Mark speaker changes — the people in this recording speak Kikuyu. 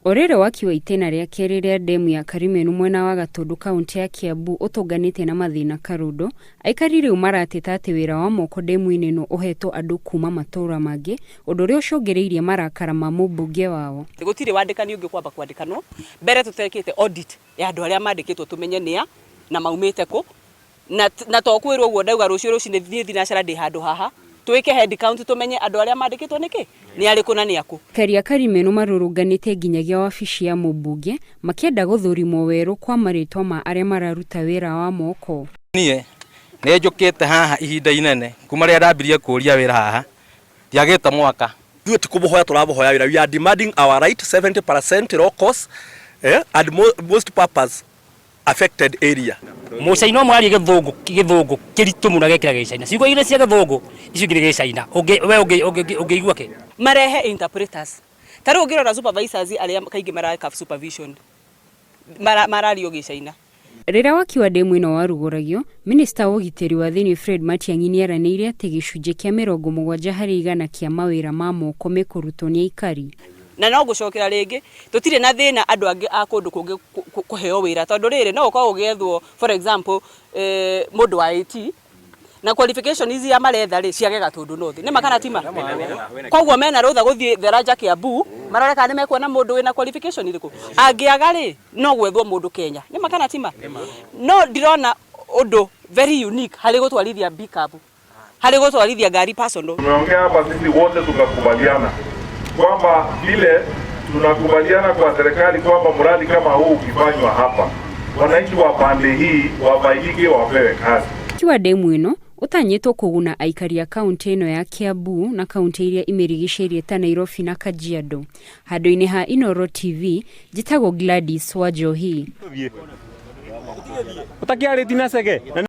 Speaker 1: O rĩrĩ waki wa itĩna rĩa kerĩ rĩa ndemu ya Karimenu mwena wa Gatũndũ kaunti ya Kiambu ũtũnganĩte na mathĩna karũndo, aikari rĩu marateta atĩ wĩra wa moko ndemu-inĩ ĩno ũhetwo andũ kuma matũra mangĩ, ũndũ ũrĩa ũcũngĩrĩirie marakara ma mũmbunge wao.
Speaker 2: Gũtirĩ wandĩkani ũngĩ kwamba kwandĩkanwo mbere tũtekĩte audit ya andũ arĩa mandĩkĩtwo tũmenye nĩa na maumĩte kũ na to kwĩrwo ũguo ndauga rũciũ rũcinĩ thiĩ thinacara ndĩ handũ haha twĩke head count tũmenye andũ arĩa mandĩkĩtwo nĩkĩ nĩ arĩkũ na nĩ akũ.
Speaker 1: Aikari a Karimenu marũrũnganĩte nginyagia wabici ya mũmbunge makĩenda gũthũrimwo werũ kwa marĩtwa ma arĩa mararuta wĩra wa moko.
Speaker 3: Niĩ nĩ njũkĩte haha ihinda inene kuma rĩrĩa ndambirie kũria wĩra haha ndiagĩte mwaka.
Speaker 4: Ithuĩ ti kũmũhoya tũramũhoya wĩra, we are demanding our right 70% locals and most purpose affected area.
Speaker 5: Mũcaina ũmwe aria gĩthũngũ gĩthũngũ kĩritũ mũno agekĩra gĩcaina ciugo igĩrĩ cia gĩthũngũ icio ingĩ nĩ gĩcaina we ũngĩigua kĩ.
Speaker 2: Marehe interpreters ta rĩu ũngĩrora supervisors arĩa kaingĩ mareka supervision marario gĩcaina.
Speaker 1: Rĩrĩa waki wa ndemu ĩno warugũragio, minista wa ũgitĩri wa thĩinĩ Fred Matiang'i nĩeranĩire atĩ gĩcunjĩ kĩa 70% kĩa mawĩra ma moko mekũrutwo nĩ aikari.
Speaker 2: Na no ngũcokera rĩngĩ tũtirĩ na thĩna andũ angĩ a kũndũ kũngĩ kũheo wĩra tondũ rĩrĩ no ũkorwo ũgĩethwo, for example, mũndũ wa IT na qualification ici maretha rĩ ciage Gatũndũ North nĩ makana tima koguo mena rũtha gũthiĩ Theraja Kiambu marore kana nĩ mekuona mũndũ wĩna qualification irĩkũ angĩaga rĩ no gwethwo mũndũ Kenya nĩ makana tima no ndirona ũndũ very unique harĩ gũtwarithia pickup harĩ gũtwarithia ngari personal.
Speaker 6: Tumeongea hapa sisi wote tukakubaliana kwamba vile tunakubaliana kwa serikali kwamba mradi kama huu ukifanywa hapa, wananchi wa pande hii wafaidike, wapewe kazi.
Speaker 1: Waki wa ndemu ĩno ũtanyĩtwo kũguna aikari a kaunti ĩno ya Kiambu na kaunti iria imĩrigicĩirie ta Nairobi na Kajiado. Handũ-inĩ ha Inooro TV, njĩtagwo Gladys Wanjohi.
Speaker 7: Ũtakĩarĩtie na cege.